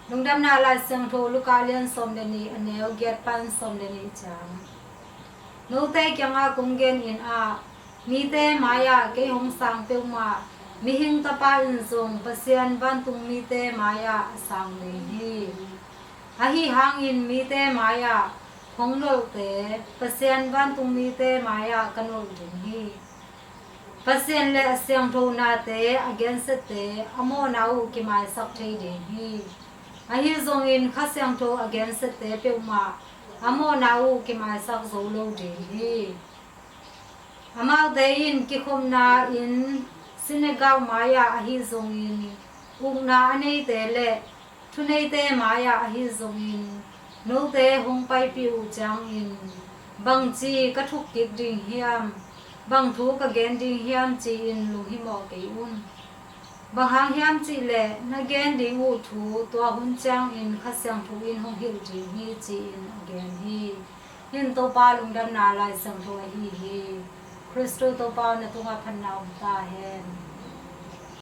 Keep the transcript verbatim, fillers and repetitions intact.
Lungdamna Lai Siangtho Luka lian sawm le nih, a neu giat pan sawm le nih ciang. Note kiangah kong gen in ah, mite mai-ah kei hong sang peuhmah Mihing Tapa in zong Pasian vantung mite mai-ah a sang ding hi. Ahi hangin mite mai-ah hong nolte Pasian vantung mite mai-ah ka nolh ding hi. Pasian le a siangtho nate a gensiate a mawhna uh kimaisak thei ding hi. Ahi zongin Kha Siangtho a gensiate peuhmah a mawhna uh kimaisak zo lo ding hi. Amaute in kikhopna inn, synagogue mai-ah ahi zongin, ukna a neite le thuneite mai-ah ahi zongin, note hong paipih uh ciangin, bangci ka thuk kik ding hiam, bang thu ka gen ding hiam ci-in lunghimawh kei un. Bang hang hiam cih leh na gen ding uh thu tua hun ciangin Kha Siangtho in hong hilh ding hi, ci-in a gen hi. Hih in Topa Lungdamna Lai Siangtho ahi hi. Khristu Topa aw, na tungah phatna om ta hen.